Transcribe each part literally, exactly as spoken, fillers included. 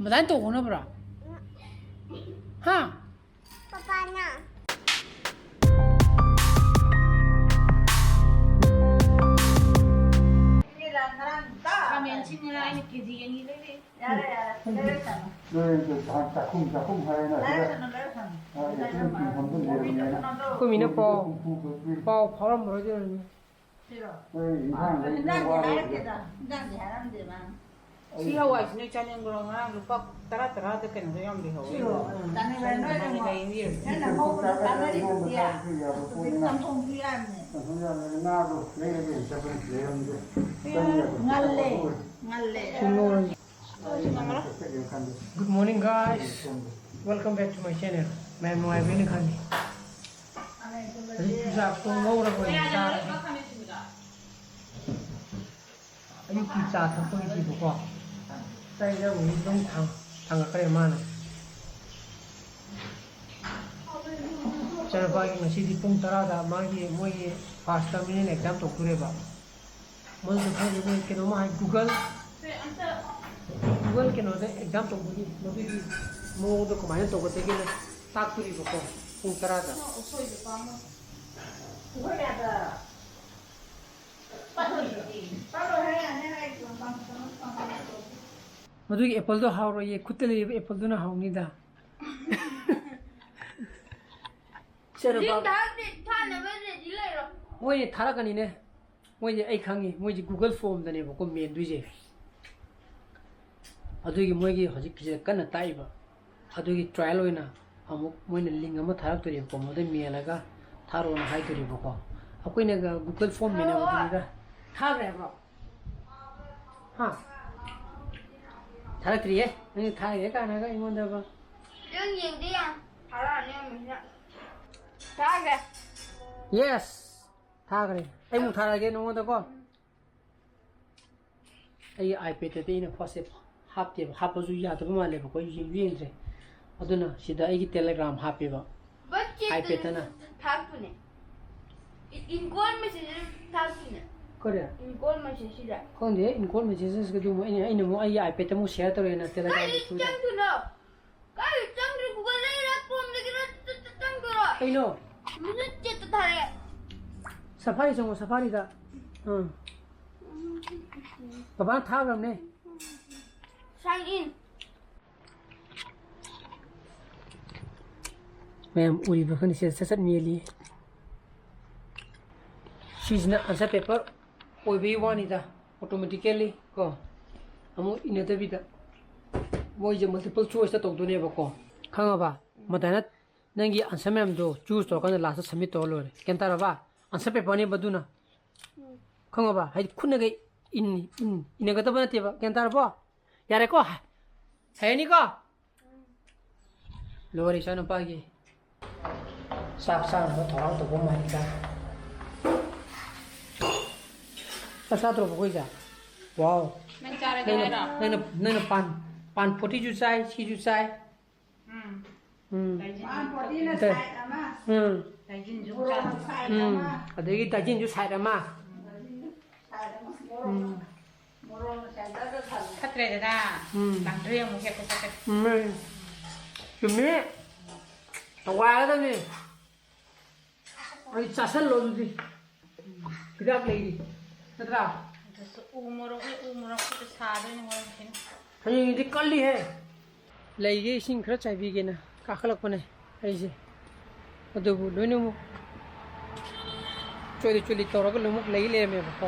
ꯃꯗꯥꯏꯅ ꯇꯧ ꯍꯧꯅꯕ꯭ꯔꯣ? ꯍꯥ? ꯄꯄꯥꯅ꯫ ꯈꯥꯃꯦꯟꯁꯤꯡꯅ ꯑꯩꯅ ꯀꯦ ꯖꯤ ꯑꯅꯤ ꯂꯩꯔꯛꯑꯦ꯫ ꯌꯥꯔꯦ, ꯌꯥꯔꯦ꯫ ꯂꯩꯔꯛꯀꯅꯨ꯫ ꯅꯣꯏ ꯆꯥꯛꯈꯨꯝ, ꯆꯥꯛꯈꯨꯝ ꯍꯥꯏꯅ ꯁꯤꯗ꯫ ꯂꯩꯔꯛꯀꯅꯨ, ꯂꯩꯔꯛꯀꯅꯨ꯫ ꯑ, ꯏꯁꯤꯡ ꯆꯤꯡꯐꯝꯗ ꯂꯩꯔꯝꯃꯦꯅ꯫ ꯑꯩꯈꯣꯏ ꯃꯤꯅ ꯄꯥꯎ, ꯄꯥꯎ ꯐꯥꯎꯔꯝꯃꯔꯣꯏꯗꯣꯏꯔꯅꯤ꯫ ꯁꯤꯔꯣ? ꯅꯣꯏ ꯏꯟꯁꯥꯡꯗ ꯑꯗꯨꯝ ꯏꯟꯖꯥꯡꯗꯤ ꯋꯥꯔꯦ꯫ ꯍꯥꯏꯔꯛꯇꯦꯗ꯫ ꯏꯟꯖꯥꯡꯗꯤ ꯍꯥꯏꯔꯝꯗꯦ ꯃꯥꯅ꯫ ꯁꯤ ꯍꯋꯥꯏꯁꯤ ꯅꯣꯏ ꯆꯥꯅꯤꯡꯕ꯭ꯔꯣ? ꯉꯔꯥꯡ ꯂꯨꯄꯥ ꯇꯔꯥ ꯇꯔꯥꯗ ꯀꯩꯅꯣꯗ ꯌꯥꯝ ꯂꯩꯍꯧꯋꯦ꯫ ꯁꯤꯔꯣ? ꯆꯥꯅꯤꯡꯕ꯭ꯔꯥ? ꯅꯣꯏ ꯅꯪ ꯂꯩ-, ꯂꯩ-, ꯅꯪꯅ ꯉꯧꯕꯗꯣ ꯀꯥꯟꯅꯔꯤꯗꯨꯗꯤ꯫ ꯏꯔꯣꯟꯕ ꯆꯥꯕꯁꯨ ꯌꯥꯕ ꯄꯣꯠꯅꯤꯅ꯫ ꯆꯝꯊꯣꯡꯁꯨ ꯌꯥꯝꯃꯦ꯫ ꯆꯝꯊꯣꯡ ꯌꯥꯝꯃꯦ꯫ ꯉꯥꯗꯣ ꯂꯩꯔꯒꯦꯅ ꯆꯠꯄꯅꯤ, ꯂꯩꯔꯝꯗꯦ꯫ ꯆꯪꯉꯒ ꯉꯜꯂꯦ, ꯉꯜꯂꯦ꯫ ꯁꯤ ꯉꯧꯔꯅꯤ꯫ Good morning, guys. Welcome back to my channel. ꯃꯌꯥꯝ ꯅꯨꯡꯉꯥꯏꯕꯤꯅ ꯈꯪꯉꯤ꯫ ꯍꯧꯖꯤꯛ ꯆꯨꯖꯥꯛꯇꯣ ꯉꯧꯔꯒ ꯑꯣꯏꯅ ꯆꯥꯔꯒꯦ꯫ ꯑꯌꯨꯛꯀꯤ ꯆꯥ ꯊꯛꯄꯒꯤꯁꯤꯕꯀꯣ, ꯆꯥꯛ ꯏꯟꯖꯥꯡꯕꯨꯗꯤ ꯑꯗꯨꯝ ꯊꯥꯡ-, ꯊꯥꯡꯒꯠꯈ꯭ꯔꯦ ꯃꯥꯅ꯫ ꯏꯆꯥꯅꯨꯄꯥꯒꯤ ꯉꯁꯤꯗꯤ ꯄꯨꯡ ꯇꯔꯥꯗ ꯃꯥꯒꯤ, ꯃꯣꯏꯒꯤ first terminal exam ꯇꯧꯗꯣꯔꯦꯕ꯫ ꯃꯗꯨꯗ ꯈꯪꯗꯦ, ꯃꯣꯏ ꯀꯩꯅꯣꯝꯃ ꯍꯥꯏ, Google, Google ꯀꯩꯅꯣꯗ exam ꯇꯧꯕꯒꯤ, ꯃꯗꯨꯒꯤ ꯃꯑꯣꯡꯗꯣ ꯀꯃꯥꯏꯅ ꯇꯧꯒꯗꯒꯦꯅ ꯇꯥꯛꯇꯣꯔꯤꯕꯀꯣ, ꯄꯨꯡ ꯇꯔꯥꯗ꯫ ꯃꯗꯨꯒꯤ appleꯗꯣ ꯍꯥꯎꯔꯣꯏꯌꯦ, ꯈꯨꯠꯇ ꯂꯩꯔꯤꯕ appleꯗꯨꯅ ꯍꯥꯎꯅꯤꯗ꯫ ꯏꯆꯥꯅꯨꯄꯥ ꯂꯤꯡ ꯊꯥꯔꯛꯇꯦ, ꯊꯥꯅꯕ ready ꯂꯩꯔꯣ꯫ ꯃꯣꯏꯅꯦ ꯊꯥꯔꯛꯀꯅꯤꯅꯦ꯫ ꯃꯣꯏꯁꯦ ꯑꯩ ꯈꯪꯉꯤ, ꯃꯣꯏꯁꯦ Google Formꯗꯅꯦꯕꯀꯣ ꯃꯦꯟꯗꯣꯏꯁꯦ꯫ ꯑꯗꯨꯒꯤ ꯃꯣꯏꯒꯤ ꯍꯧꯖꯤꯛꯀꯤꯁꯦ ꯀꯟꯅ ꯇꯥꯛꯏꯕ꯫ ꯑꯗꯨꯒꯤ trial ꯑꯣꯏꯅ ꯑꯃꯨꯛ ꯃꯣꯏꯅ link ꯑꯃ ꯊꯥꯔꯛꯇꯣꯔꯤꯕꯀꯣ, ꯃꯗꯨ ꯃꯦꯜꯂꯒ ꯊꯥꯔꯛꯑꯣꯅ ꯍꯥꯏꯗꯣꯔꯤꯕꯀꯣ꯫ ꯑꯩꯈꯣꯏꯅꯒ Google Form ꯃꯦꯟꯅꯕꯗꯨꯅꯤꯗ꯫ ꯊꯥꯈ꯭ꯔꯦ ꯍꯥꯏꯕ꯭ꯔꯣ? ꯍꯥ? ꯊꯥꯔꯛꯇ꯭ꯔꯤꯌꯦ꯫ ꯅꯪ ꯊꯥꯔꯛꯑꯦ ꯀꯥꯏꯅꯒ ꯑꯩꯉꯣꯟꯗꯕ꯫ ꯅꯪ ꯌꯦꯡꯗꯦ ꯌꯥꯝ ꯊꯥꯔꯛꯑꯅꯤ ꯑꯃꯨꯛ ꯍꯦꯟꯅ꯫ ꯊꯥꯈ꯭ꯔꯦ꯫ Yes꯫ ꯊꯥꯈ꯭ꯔꯦ꯫ ꯑꯩ ꯑꯃꯨꯛ ꯊꯥꯔꯛꯑꯒꯦ ꯅꯉꯣꯟꯗꯀꯣ꯫ ꯑꯩꯒꯤ iPadꯇꯗꯤ ꯑꯩꯅ WhatsApp ꯍꯥꯞꯇꯦꯕ, ꯍꯥꯞꯄꯁꯨ ꯌꯥꯗꯕ ꯃꯥꯜꯂꯦꯕꯀꯣ, ꯑꯩꯁꯨ ꯌꯦꯡꯁꯨ ꯌꯦꯡꯗ꯭ꯔꯦ꯫ ꯑꯗꯨꯅ ꯁꯤꯗ ꯑꯩꯒꯤ Telegram ꯍꯥꯞꯄꯦꯕ꯫ But iPadꯇꯅ꯫ ꯊꯥꯛꯄꯅꯦ꯫ ꯏ-, inbox message ꯊꯥꯛꯄꯅꯦ꯫ ꯀꯔꯤ? ꯏꯟꯀꯣꯜ ꯃꯦꯁꯦꯖꯁꯤꯗ꯫ ꯈꯪꯗꯦ, ꯏꯟꯀꯣꯜ ꯃꯦꯁꯦꯖꯦꯁꯀꯗꯨ ꯑꯃꯨꯛ ꯑꯩꯅ, ꯑꯩꯅ ꯑꯃꯨꯛ ꯑꯩꯒꯤ ꯑꯥꯏꯄꯦꯗꯇ ꯑꯃꯨꯛ ꯁꯤꯌꯔ ꯇꯧꯔꯦꯅ ꯇꯦꯂꯦꯒ꯭ꯔꯥꯝꯗ ꯀꯥꯏꯗ ꯊꯨꯗ꯫ ꯆꯪꯗꯣꯏꯅꯣ? ꯀꯥꯏꯗ ꯆꯪꯗꯣꯏꯅꯣ? ꯒꯨꯒꯜꯗ ꯏꯔ ꯄꯣꯝꯗꯒꯤꯔ ꯆ-, ꯆ-, ꯆꯪꯗꯣꯏꯔꯣ? ꯀꯩꯅꯣ? ꯃꯤꯅꯤꯠ ꯆꯦꯠꯇ ꯊꯥꯔꯛꯑꯦ꯫ ꯁꯐꯥꯔꯤ ꯆꯪꯉꯣ, ꯁꯐꯥꯔꯤꯗ꯫ ꯑꯥ꯫ ꯕꯕꯥꯅ ꯊꯥꯈ꯭ꯔꯕꯅꯦ꯫ Sign in. ꯃꯌꯥꯝ ꯎꯔꯤꯕ꯭ꯔꯥ ꯈꯪꯗꯦ, ꯁꯤꯗ ꯁꯠ ꯁꯠ ꯃꯦꯜꯂꯤ꯫ ꯁꯤꯁꯤꯅ ꯑꯟꯁꯔ ꯄꯦꯄꯔ ꯑꯣꯏꯕꯒꯤ ꯋꯥꯅꯤꯗ, ꯑꯣꯇꯣꯃꯦꯇꯤꯀꯦꯜꯂꯤ ꯀꯣ, ꯑꯃꯨꯛ ꯏꯅꯗꯕꯤꯗ ꯃꯣꯏꯁꯦ ꯃꯜꯇꯤꯄꯜ ꯆꯣꯏꯁꯇ ꯇꯧꯗꯣꯏꯅꯦꯕꯀꯣ꯫ ꯈꯪꯉꯕ? ꯃꯇꯥꯏꯅ ꯅꯪꯒꯤ ꯑꯟꯁꯔ ꯃꯌꯥꯝꯗꯣ ꯆꯨꯁ ꯇꯧꯔꯀꯥꯟꯗ ꯂꯥꯁꯇ ꯁꯕꯃꯤꯠ ꯇꯧꯔ ꯂꯣꯏꯔꯦ꯫ ꯒ꯭ꯌꯥꯟ ꯇꯥꯔꯕ? ꯑꯟꯁꯔ ꯄꯦꯄꯔꯅꯦꯕ ꯑꯗꯨꯅ꯫ ꯈꯪꯉꯕ? ꯍꯥꯏꯗꯤ ꯈꯨꯠꯅꯒ ꯏꯟ, ꯏꯟ, ꯏꯟꯅꯒꯗꯕ ꯅꯠꯇꯦꯕ꯫ ꯒ꯭ꯌꯥꯟ ꯇꯥꯔꯕꯣ? ꯌꯥꯔꯦꯀꯣ? ꯍꯩꯔꯅꯤꯀꯣ? ꯂꯣꯏꯔꯦ ꯏꯆꯥꯅꯨꯄꯥꯒꯤ ꯆꯥꯛ ꯆꯥꯅꯕ ꯊꯧꯔꯥꯡ ꯇꯧꯕ ꯃꯥꯜꯂꯤꯗ꯫ ꯆꯥꯛ ꯆꯥꯗ꯭ꯔꯣꯕ ꯑꯩꯈꯣꯏꯁꯦ? ꯋꯥꯎ꯫ ꯅꯪ ꯆꯥꯔꯒꯦ ꯅꯪꯅ, ꯍꯥꯏꯔꯣ? ꯅꯪꯅ, ꯅꯪꯅ ꯄꯥꯟ, ꯄꯥꯟ ꯐꯣꯔꯇꯤꯁꯨ ꯆꯥꯏ, ꯁꯤꯁꯨ ꯆꯥꯏ꯫ ꯎꯝ꯫ ꯎꯝ꯫ ꯂꯩꯁꯤꯟ ꯄꯥꯟ ꯐꯣꯔꯇꯤꯅ ꯑꯗ-, ꯁꯥꯏꯠ ꯑꯃ, ꯎꯝ꯫ ꯂꯩꯁꯤꯟꯁꯨ ꯃꯣꯔꯣꯛꯅ ꯆꯥ-, ꯁꯥꯏꯠ ꯎꯝ꯫ ꯑꯃ, ꯑꯗꯒꯤ ꯗꯥꯏꯖꯤꯟꯁꯨ ꯁꯥꯏꯠ ꯑꯃ꯫ ꯁꯥꯏꯠ ꯑꯃ, ꯃꯣꯔꯣꯛꯅ, ꯃꯣꯔꯣꯛꯅ ꯁꯦꯟꯇꯔꯗ ꯊꯝꯃꯦ꯫ ꯐꯠꯇ꯭ꯔꯦꯗꯅ꯫ ꯎꯝ꯫ ꯂꯥꯡꯗ꯭ꯔꯤ ꯑꯃꯨꯛ ꯍꯦꯛꯄ ꯆꯠꯀꯦ꯫ ꯎꯝ꯫ ꯆꯨꯝꯃꯦ꯫ ꯇꯧꯒꯥꯏꯒꯗꯕꯅꯤ꯫ ꯑꯩ ꯆꯥꯁꯜꯂꯣ ꯑꯗꯨꯗꯤ꯫ ꯍꯤꯗꯥꯛ ꯂꯩꯔꯤ꯫ ꯅꯠꯇ꯭ꯔꯥ? ꯑꯗꯨꯁꯨ ꯎ ꯃꯣꯔꯣꯛꯅꯦ, ꯎ ꯃꯣꯔꯣꯛꯁꯤꯗ ꯁꯥꯗꯣꯏꯅꯦ ꯍꯣꯔꯦꯟ ꯁꯤꯅ꯫ ꯍꯌꯦꯡꯗꯤ ꯀꯜꯂꯤꯍꯦ꯫ ꯂꯩꯒꯦ ꯏꯁꯤꯡ ꯈꯔ ꯆꯥꯏꯕꯤꯒꯦꯅ ꯀꯥꯈꯠꯂꯛꯄꯅꯦ ꯑꯩꯁꯦ꯫ ꯑꯗꯨꯕꯨ ꯂꯣꯏꯅꯃꯛ ꯆꯣꯠꯂꯤ ꯆꯣꯠꯂꯤ ꯇꯧꯔꯒ ꯂꯣꯏꯅꯃꯛ ꯂꯩ ꯂꯩꯔꯝꯃꯦꯕꯀꯣ꯫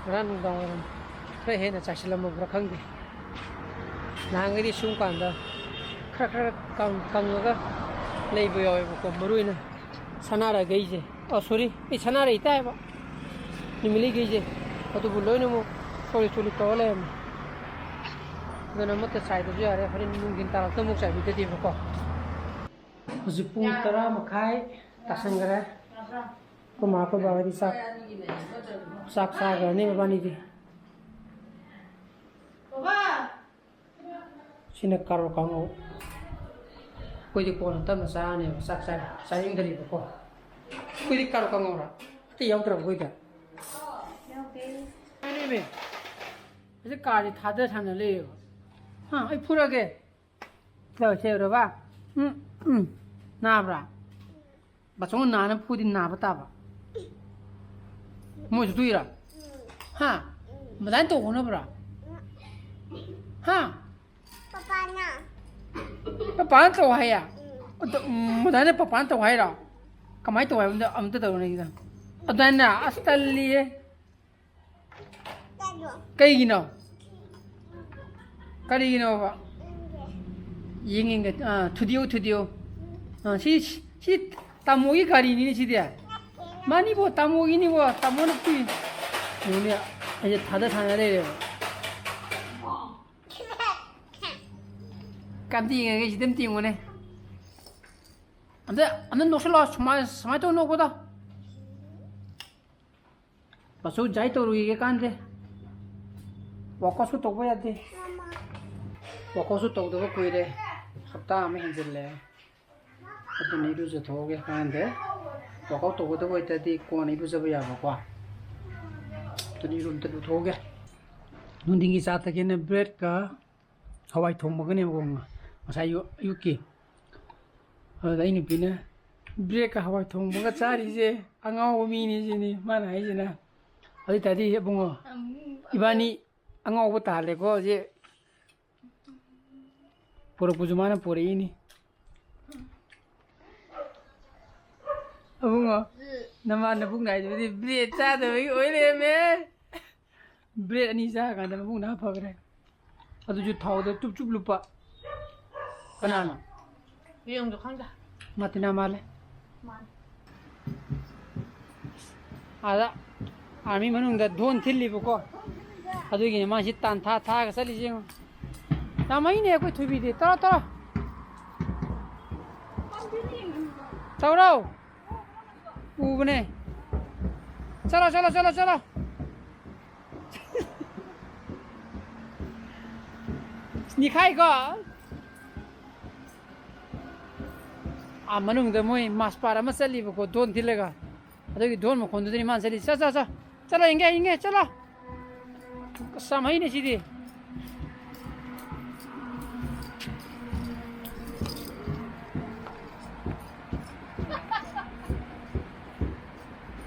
ꯉꯔꯥꯡ ꯅꯨꯡꯗꯥꯡ ꯋꯥꯏꯔꯝ ꯈꯔ ꯍꯦꯟꯅ ꯆꯥꯏꯁꯤꯜꯂꯝꯃꯕ꯭ꯔꯥ ꯈꯪꯗꯦ꯫ ꯅꯍꯥꯟꯈꯩꯗꯤ ꯁꯨꯝ ꯀꯥꯟꯗ ꯈꯔ ꯈꯔ ꯀꯪ-, ꯀꯪꯉꯒ ꯂꯩꯕ ꯌꯥꯎꯋꯦꯕꯀꯣ꯫ ꯃꯔꯨ ꯑꯣꯏꯅ ꯁꯅꯥꯔꯩꯈꯩꯁꯦ, ꯑꯣ, ꯁꯣꯔꯤ, ꯑꯩ ꯁꯅꯥꯔꯩ ꯇꯥꯏꯕ, ꯅꯨꯃꯤꯠꯂꯩꯈꯩꯁꯦ, ꯑꯗꯨꯕꯨ ꯂꯣꯏꯅꯃꯛ ꯆꯣꯠꯂꯤ ꯆꯣꯠꯂꯤ ꯇꯧꯔ ꯂꯩꯔꯝꯃꯦ꯫ ꯑꯗꯨꯅ ꯑꯃꯠꯇ ꯆꯥꯏꯗꯕꯁꯨ ꯌꯥꯔꯦ, ꯍꯣꯔꯦꯟ ꯅꯨꯡꯊꯤꯟ ꯇꯥꯔꯛꯇ ꯑꯃꯨꯛ ꯆꯥꯏꯕꯤꯗꯗꯦꯕꯀꯣ꯫ ꯍꯧꯖꯤꯛ ꯄꯨꯡ ꯇꯔꯥ ꯃꯈꯥꯏ ꯇꯥꯁꯟꯈꯔꯦ꯫ ꯑꯩꯈꯣꯏ ꯃꯥ ꯑꯩꯈꯣꯏ ꯕꯥ ꯍꯣꯏꯗꯤ ꯆꯥꯛ, ꯆꯥꯛ ꯆꯥꯈ꯭ꯔꯅꯤ ꯃꯕꯥꯅꯤꯗꯤ꯫ ꯁꯤꯅ ꯀꯥꯔꯣꯠ ꯀꯥꯡꯉꯧ꯫ ꯑꯩꯈꯣꯏꯗꯤ ꯀꯣꯟꯅ ꯇꯞꯅ ꯆꯥꯔꯅꯦꯕ, ꯆꯥꯛ ꯆꯥ-, ꯆꯥꯅꯤꯡꯗ꯭ꯔꯤꯕꯀꯣ꯫ ꯑꯩꯈꯣꯏꯗꯤ ꯀꯥꯔꯣꯠ ꯀꯥꯡꯉꯧꯔ ꯑꯇꯩ ꯌꯥꯎꯗ꯭ꯔꯕ ꯑꯩꯈꯣꯏꯗ꯫ ꯍꯧꯖꯤꯛ ꯀꯥꯔꯁꯦ ꯊꯥꯗ ꯁꯥꯟꯅ ꯂꯩꯌꯦꯕ꯫ ꯍꯥ, ꯑꯩ ꯐꯨꯔꯒꯦ꯫ ꯇꯧꯁꯦ ꯎꯔꯕ? ꯎꯝ, ꯎꯝ꯫ ꯅꯥꯕ꯭ꯔꯥ? ꯕꯥꯆꯧꯅ ꯅꯥꯅ ꯐꯨꯗꯤ ꯅꯥꯕ ꯇꯥꯕ꯫ ꯃꯣꯏꯁꯨ ꯇꯨꯏꯔꯥ? ꯍꯥ? ꯃꯗꯥꯏꯅ ꯇꯧ ꯍꯣꯠꯅꯕ꯭ꯔꯥ? ꯍꯥ? ꯄꯄꯥꯅ꯫ ꯄꯄꯥꯅ ꯇꯧ ꯍꯥꯏꯌꯦ? ꯎꯝ꯫ ꯑꯗꯣ, ꯎꯝ, ꯃꯗꯥꯏꯅ ꯄꯄꯥꯅ ꯇꯧ ꯍꯥꯏꯔꯣ? ꯀꯃꯥꯏꯅ ꯇꯧ ꯍꯥꯏꯕꯅꯣ? ꯑꯝꯇ ꯇꯧꯔꯣꯅꯦ ꯁꯤꯗ꯫ ꯑꯗꯥꯏꯅ? ꯑꯁ, ꯇꯜꯂꯤꯌꯦ꯫ ꯀꯩꯒꯤꯅꯣ? ꯀꯔꯤꯒꯤꯅꯣꯕ? ꯌꯦꯡ ꯌꯦꯡꯒꯦ꯫ ꯑꯥ, ꯊꯨꯗꯤꯌꯣ, ꯊꯨꯗꯤꯌꯣ꯫ ꯑꯥ, ꯁꯤ, ꯁꯤ ꯇꯥꯃꯣꯒꯤ ꯒꯥꯔꯤꯅꯤꯅꯦ ꯁꯤꯗꯤ꯫ ꯃꯥꯅꯤꯕꯣ, ꯇꯥꯃꯣꯒꯤꯅꯤꯕꯣ, ꯇꯥꯃꯣꯅ ꯄꯤ꯫ ꯌꯦꯡꯉꯨꯅꯦ, ꯑꯩꯁꯦ ꯊꯥꯗ ꯊꯥꯅ ꯂꯩꯔꯦꯕ꯫ ꯀꯝꯇ ꯌꯦꯡꯉꯒꯦ, ꯁꯤꯗ ꯑꯝꯇ ꯌꯦꯡꯉꯨꯅꯦ꯫ ꯑꯝꯇ, ꯑꯝꯇ ꯅꯣꯛꯁꯜꯂꯣ, ꯁꯨꯃꯥꯏ-, ꯁꯨꯃꯥꯏꯅ ꯇꯧ ꯅꯣꯛꯄꯗꯣ꯫ ꯃꯆꯨ ꯖꯥꯏ ꯇꯧꯔꯨꯈꯤꯒꯦ ꯀꯥꯟꯗꯦ꯫ ꯋꯥꯛꯑꯥꯎꯠꯁꯨ ꯇꯧꯕ ꯌꯥꯗꯦ꯫ ꯋꯥꯛꯑꯥꯎꯠꯁꯨ ꯇꯧꯗꯕ ꯀꯨꯏꯔꯦ꯫ ꯍꯞꯇꯥ ꯑꯃ ꯍꯦꯟꯖꯤꯜꯂꯦ꯫ ꯑꯗꯨꯅ ꯏꯔꯨꯖꯊꯣꯛꯑꯒꯦ ꯀꯥꯟꯗꯦ꯫ ꯋꯥꯛꯑꯥꯎꯠ ꯇꯧꯒꯗꯕ ꯑꯣꯏꯇꯥꯔꯗꯤ ꯀꯣꯟꯅ ꯏꯔꯨꯖꯕ ꯌꯥꯕꯀꯣ꯫ ꯑꯗꯨꯅ ꯏꯔꯨ ꯑꯝꯇ ꯂꯨꯊꯣꯛꯑꯒꯦ꯫ ꯅꯨꯡꯊꯤꯟꯒꯤ ꯆꯥ ꯊꯛꯀꯦꯅ ꯕ꯭ꯔꯦꯗꯀ ꯍꯋꯥꯏ ꯊꯣꯡꯕꯒꯅꯦꯕꯀꯣ ꯉꯁꯥꯏ ꯑꯌꯨꯛ-, ꯑꯌꯨꯛꯀꯤ꯫ ꯑꯗꯨꯗ ꯑꯩ ꯅꯨꯄꯤꯅ, "ꯕ꯭ꯔꯦꯗꯀ ꯍꯋꯥꯏ ꯊꯣꯡꯕꯒ ꯆꯥꯔꯤꯁꯦ ꯑꯉꯥꯎꯕ ꯃꯤꯅꯤ" ꯁꯤꯅꯤ ꯃꯥꯅ ꯍꯥꯏꯁꯤꯅ꯫ ꯑꯗꯨ ꯑꯣꯏ ꯇꯥꯔꯗꯤ ꯏꯕꯨꯡꯉꯣ, ꯏꯕꯥꯅꯤ ꯑꯉꯥꯎꯕ ꯇꯥꯍꯜꯂꯦꯀꯣ ꯍꯧꯖꯤꯛ꯫ ꯄꯨꯔꯛꯄꯁꯨ ꯃꯥꯅ ꯄꯨꯔꯛꯏꯅꯤ꯫ ꯑꯕꯨꯡꯉꯣ, ꯅꯃꯥꯟ ꯅꯕꯨꯡ ꯅꯥꯏꯗꯨꯗꯤ ꯕ꯭ꯔꯦꯗ ꯆꯥꯗꯕꯒꯤ ꯑꯣꯏ ꯂꯩꯔꯝꯃꯦ꯫ ꯕ꯭ꯔꯦꯗ ꯑꯅꯤ ꯆꯥꯔꯀꯥꯟꯗ ꯃꯕꯨꯛ ꯅꯥ ꯐꯈ꯭ꯔꯦ꯫ ꯑꯗꯨꯁꯨ ꯊꯥꯎꯗ ꯆꯨꯞ ꯆꯨꯞ ꯂꯨꯞꯄ꯫ ꯀꯅꯥꯅꯣ? ꯌꯦꯡꯗꯣ ꯈꯪꯗꯦ꯫ ꯃꯥꯇꯤꯅꯥ ꯃꯥꯜꯂꯦ꯫ ꯃꯥꯅꯦ꯫ ꯑꯥꯗ ꯑꯥꯔꯃꯤ ꯃꯅꯨꯡꯗ ꯙꯣꯟ ꯊꯤꯜꯂꯤꯕꯀꯣ꯫ ꯑꯗꯨꯒꯤꯅꯦ ꯃꯥꯁꯤ ꯇꯥꯟ ꯊꯥ ꯊꯥꯒ ꯆꯠꯂꯤꯁꯦ ꯌꯦꯡꯉꯣ꯫ ꯌꯥꯝ ꯍꯩꯅꯦ ꯑꯩꯈꯣꯏ ꯊꯣꯏꯕꯤꯗꯤ꯫ ꯇꯧꯔꯣ, ꯇꯧꯔꯣ꯫ ꯇꯧꯔꯣ꯫ ꯎꯕꯅꯦ꯫ ꯆꯠꯂꯣ, ꯆꯠꯂꯣ, ꯆꯠꯂꯣ, ꯆꯠꯂꯣ꯫ ꯅꯤꯈꯥꯏꯀꯣ꯫ ꯑꯥ ꯃꯅꯨꯡꯗ ꯃꯣꯏ ꯃꯥꯁꯄꯥꯔ ꯑꯃ ꯆꯠꯂꯤꯕꯀꯣ, ꯙꯣꯟ ꯊꯤꯜꯂꯒ꯫ ꯑꯗꯨꯒꯤ ꯙꯣꯟ ꯃꯈꯣꯟꯗꯨꯗꯅꯤ ꯃꯥꯅ ꯆꯠꯂꯤ꯫ ꯆꯠ, ꯆꯠ, ꯆꯠ꯫ ꯆꯠꯂꯣ, ꯏꯟꯒꯦ, ꯏꯟꯒꯦ, ꯆꯠꯂꯣ꯫ ꯑꯁ, ꯌꯥꯝ ꯍꯩꯅꯦ ꯁꯤꯗꯤ꯫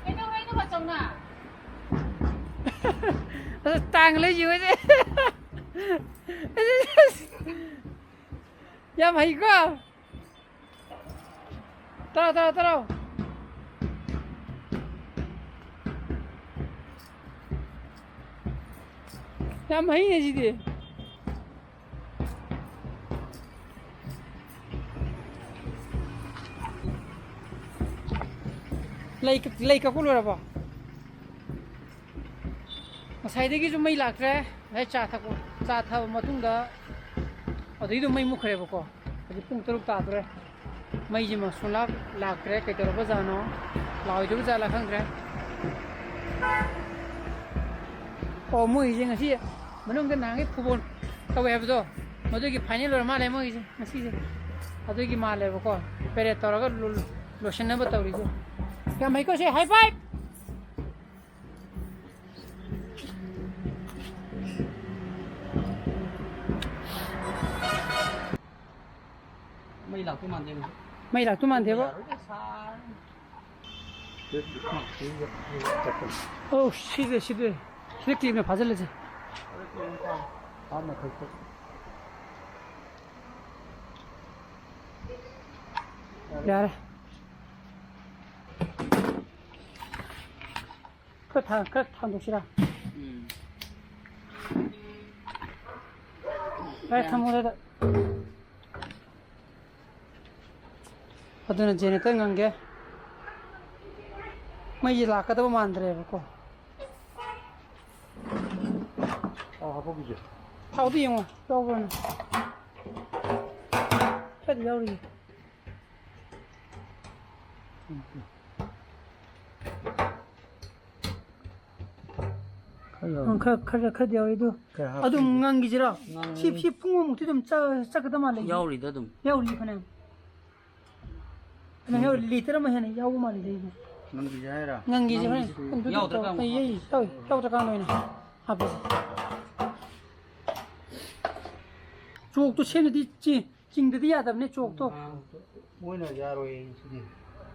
ꯀꯩꯗꯧꯔꯦ ꯑꯗꯨꯒ ꯆꯧꯅ? ꯑꯁ, ꯇꯥꯡ ꯂꯩꯁꯤ ꯍꯣꯏꯁꯦ꯫ ꯌꯥꯝ ꯍꯩꯀꯣ꯫ ꯇꯔꯥꯎ, ꯇꯔꯥꯎ, ꯇꯔꯥꯎ꯫ ꯌꯥꯝ ꯍꯩꯅꯦ ꯁꯤꯗꯤ꯫ ꯂꯩ ꯀꯛ-, ꯂꯩ ꯀꯛꯄ ꯂꯣꯏꯔꯕꯣ? ꯉꯁꯥꯏꯗꯒꯤꯁꯨ ꯃꯩ ꯂꯥꯛꯇ꯭ꯔꯦ꯫ ꯉꯁꯥꯏ ꯆꯥ ꯊꯛꯄ, ꯆꯥ ꯊꯛꯑꯕ ꯃꯇꯨꯡꯗ ꯑꯗꯨꯗꯩ ꯑꯗꯨꯝ ꯃꯩ ꯃꯨꯠꯈ꯭ꯔꯦꯕꯀꯣ꯫ ꯍꯧꯖꯤꯛ ꯄꯨꯡ ꯇꯔꯨꯛ ꯇꯥꯗꯣꯔꯦ꯫ ꯃꯩꯁꯤꯃ ꯁꯨꯡꯂꯥꯛ ꯂꯥꯛꯇ꯭ꯔꯦ꯫ ꯀꯩꯗꯧꯔꯕ ꯖꯥꯠꯅꯣ? ꯂꯥꯛꯑꯣꯏꯗꯧꯔ ꯖꯥꯠꯂꯥ ꯈꯪꯗ꯭ꯔꯦ꯫ ꯑꯣ, ꯃꯣꯏꯒꯤꯁꯦ ꯉꯁꯤ ꯃꯅꯨꯡꯗ ꯅꯍꯥꯟꯒꯩ ꯐꯨꯠꯕꯣꯜ ꯇꯧꯋꯦ ꯍꯥꯏꯕꯗꯣ, ꯃꯗꯨꯒꯤ ꯐꯥꯏꯅꯦꯜ ꯑꯣꯏꯔ ꯃꯥꯜꯂꯦ ꯃꯣꯏꯒꯤꯁꯦ ꯉꯁꯤꯁꯦ꯫ ꯑꯗꯨꯒꯤ ꯃꯥꯜꯂꯦꯕꯀꯣ꯫ ꯄꯦꯔꯦꯠ ꯇꯧꯔꯒ ꯂꯣ-, ꯂꯣꯏꯁꯤꯟꯅꯕ ꯇꯧꯔꯤꯁꯦ꯫ ꯌꯥꯝ ꯍꯩꯀꯣ ꯁꯤ꯫ ꯍꯥꯏ ꯐꯥꯏꯚ! ꯃꯩ ꯂꯥꯛꯇꯧ ꯃꯥꯟꯗꯦ ꯍꯧꯖꯤꯛ꯫ ꯃꯩ ꯂꯥꯛꯇꯧ ꯃꯥꯟꯗꯦꯕꯣ꯫ ꯌꯥꯔꯣꯏꯗ, ꯁꯥꯔꯅꯤ꯫ ꯑꯧ, ꯁꯤꯗ꯭ꯔꯦ, ꯁꯤꯗ꯭ꯔꯦ꯫ ꯁꯤꯗ ꯀ꯭ꯂꯤꯞꯅ ꯐꯥꯖꯤꯜꯂꯁꯦ꯫ ꯌꯥꯔꯦ꯫ ꯈꯔ ꯊꯥ-, ꯈꯔ ꯊꯥꯡꯗꯣꯛꯁꯤꯔꯥ? ꯎꯝ꯫ ꯈꯔ ꯊꯝꯃꯣ ꯑꯗꯨꯗ꯫ ꯑꯗꯨꯅ generator ꯉꯪꯒꯦ꯫ ꯃꯩꯁꯦ ꯂꯥꯛꯀꯗꯕ ꯃꯥꯟꯗ꯭ꯔꯦꯕꯀꯣ꯫ ꯊꯥꯎ ꯍꯥꯞꯄꯧꯈꯤꯁꯦ꯫ ꯊꯥꯎꯗꯤ ꯌꯦꯡꯉꯣ, ꯌꯥꯎꯕ꯭ꯔꯣꯅ꯫ ꯈꯔꯗꯤ ꯌꯥꯎꯔꯤꯌꯦ꯫ ꯈꯔ ꯌꯥꯎꯔꯤ꯫ ꯎꯝ, ꯈꯔ, ꯈꯔ, ꯈꯔꯗꯤ ꯌꯥꯎꯔꯤ ꯑꯗꯨ꯫ ꯈꯔ ꯍꯥꯞꯄꯤ꯫ ꯑꯗꯨꯝ ꯉꯪꯈꯤꯁꯤꯔꯣ? ꯉꯪ-, ꯁꯤ, ꯁꯤ ꯄꯨꯡ ꯑꯃꯃꯨꯛꯇꯤ ꯑꯗꯨꯝ ꯆ-, ꯆꯠꯀꯗꯕ ꯃꯥꯜꯂꯦ꯫ ꯌꯥꯎꯔꯤꯗ ꯑꯗꯨꯝ꯫ ꯌꯥꯎꯔꯤ ꯐꯅꯌꯥꯝ꯫ ꯐꯅꯌꯥꯝ ꯌꯥꯎꯔꯤ, ꯂꯤꯇꯔ ꯑꯃ ꯍꯦꯟꯅ ꯌꯥꯎꯕ ꯃꯥꯜꯂꯤꯗ ꯑꯩꯗꯤ꯫ ꯉꯪꯈꯤꯁꯦ ꯍꯥꯏꯔꯣ? ꯉꯪꯈꯤꯁꯦ ꯍꯣꯔꯦꯟ꯫ ꯉꯪꯈꯤꯁꯦ ꯑꯗꯨ ꯌꯥꯎꯗ꯭ꯔꯀꯥꯟꯗ ꯑꯩ, ꯑꯩ ꯍꯥꯞꯄꯁꯦ꯫ ꯌꯥꯎ-, ꯌꯥꯎꯗ꯭ꯔꯀꯥꯟꯗ ꯑꯣꯏꯅ꯫ ꯍꯥꯞꯄꯁꯦ꯫ ꯆꯣꯛꯇꯣ ꯁꯦꯝꯗꯗꯤ ꯆꯤ-, ꯆꯤꯡꯗꯗꯤ ꯌꯥꯗꯕꯅꯦ ꯆꯣꯛꯇꯣ꯫ ꯃꯣꯏꯅ ꯌꯥꯔꯣꯏ ꯁꯤꯗꯤ꯫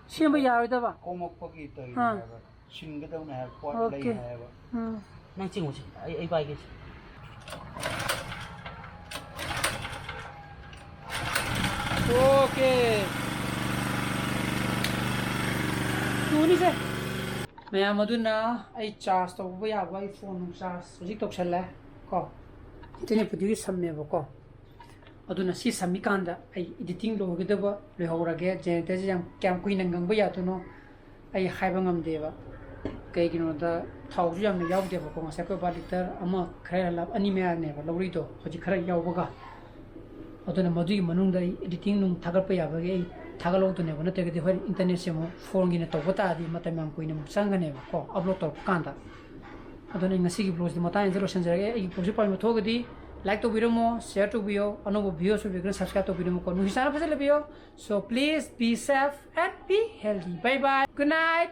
ꯁꯦꯝꯕ ꯌꯥꯔꯣꯏꯗꯕ꯫ ꯀꯣꯝꯃꯛꯄꯒꯤ ꯇꯧꯔꯤꯅꯦ ꯑꯥ꯫ ꯍꯥꯏꯕ꯫ ꯁꯤꯟꯒꯗꯧꯅꯦ ꯍꯥꯏꯕ ꯄꯣꯠ ꯑꯣꯀꯦ꯫ ꯂꯩ ꯍꯥꯏꯕ꯫ ꯎꯝ꯫ ꯅꯪ ꯆꯤꯡꯉꯨꯁꯤ, ꯑꯩ ꯑꯩ ꯄꯥꯏꯒꯦ꯫ ꯑꯣꯀꯦ꯫ ꯇꯨꯅꯤꯁꯦ꯫ ꯃꯌꯥꯝ ꯑꯗꯨꯅ ꯑꯩ ꯆꯥꯔꯖ ꯇꯧꯕ ꯌꯥꯕ ꯑꯩ ꯐꯣꯟ ꯅꯨꯡ ꯆꯥꯔꯖ ꯍꯧꯖꯤꯛ ꯇꯧꯁꯜꯂꯦ ꯀꯣ꯫ ꯏꯟꯇꯔꯅꯦꯠꯄꯨꯗꯤ ꯁꯝꯃꯦꯕꯀꯣ꯫ ꯑꯗꯨꯅ ꯁꯤ ꯁꯝꯃꯤꯀꯥꯟꯗ ꯑꯩ ꯏꯗꯤꯇꯤꯡ ꯂꯣꯏꯒꯗꯕ ꯂꯣꯏꯍꯧꯔꯒꯦ꯫ ꯖꯦꯅꯦꯔꯦꯇꯔꯁꯦ ꯌꯥꯝ ꯀꯌꯥꯝ ꯀꯨꯏꯅ ꯉꯪꯕ ꯌꯥꯗꯣꯏꯅꯣ ꯑꯩ ꯍꯥꯏꯕ ꯉꯝꯗꯦꯕ꯫ ꯀꯩꯒꯤꯅꯣꯗ ꯊꯥꯎꯁꯨ ꯌꯥꯝꯅ ꯌꯥꯎꯗꯦꯕꯀꯣ꯫ ꯉꯁꯥꯏ ꯑꯩꯈꯣꯏ ꯕꯥ ꯂꯤꯇꯔ ꯑꯃ ꯈꯔ ꯍꯦꯜꯂꯞ ꯑꯅꯤ ꯃꯌꯥꯅꯦꯕ ꯂꯧꯔꯤꯗꯣ ꯍꯧꯖꯤꯛ ꯈꯔ ꯌꯥꯎꯕꯒ꯫ ꯑꯗꯨꯅ ꯃꯗꯨꯒꯤ ꯃꯅꯨꯡꯗ ꯑꯩ ꯏꯗꯤꯇꯤꯡ ꯅꯨꯡ ꯊꯥꯒꯠꯄ ꯌꯥꯕꯒꯤ ꯑꯩ ꯊꯥꯒꯠꯍꯧꯗꯣꯏꯅꯦꯕ꯫ ꯅꯠꯇ꯭ꯔꯒꯗꯤ ꯍꯣꯔꯦꯟ ꯏꯟꯇꯔꯅꯦꯠꯁꯦ ꯑꯃꯨꯛ ꯐꯣꯟꯒꯤꯅ ꯇꯧꯕ ꯇꯥꯔꯗꯤ ꯃꯇꯝ ꯌꯥꯝ ꯀꯨꯏꯅ ꯑꯃꯨꯛ ꯆꯪꯒꯅꯦꯕꯀꯣ ꯑꯞꯂꯣꯗ ꯇꯧꯔꯛꯄ ꯀꯥꯟꯗ꯫ ꯑꯗꯨꯅ ꯑꯩ ꯉꯁꯤꯒꯤ ꯕ꯭ꯂꯣꯒꯁꯤꯗꯤ ꯃꯇꯥꯡ ꯑꯁꯤꯗ ꯂꯣꯏꯁꯤꯟꯖꯔꯒꯦ꯫ ꯑꯩꯒꯤ ꯕ꯭ꯂꯣꯒꯁꯤ ꯄꯥꯝꯕ ꯊꯣꯛꯑꯒꯗꯤ ꯂꯥꯏꯛ ꯇꯧꯕꯤꯔꯝꯃꯣ, ꯁꯤꯌꯔ ꯇꯧꯕꯤꯌꯣ, ꯑꯅꯧꯕ ꯚꯤꯌꯨꯁ ꯑꯣꯏꯕꯤꯔꯒꯅ ꯁꯕꯁꯀ꯭ꯔꯥꯏꯕ ꯇꯧꯕꯤꯔꯝꯃꯨꯀꯣ꯫ ꯅꯨꯡꯁꯤ ꯆꯥꯟꯅ ꯐꯖꯅ ꯂꯩꯕꯤꯌꯣ꯫ So please be safe and be healthy. Bye bye. Good night.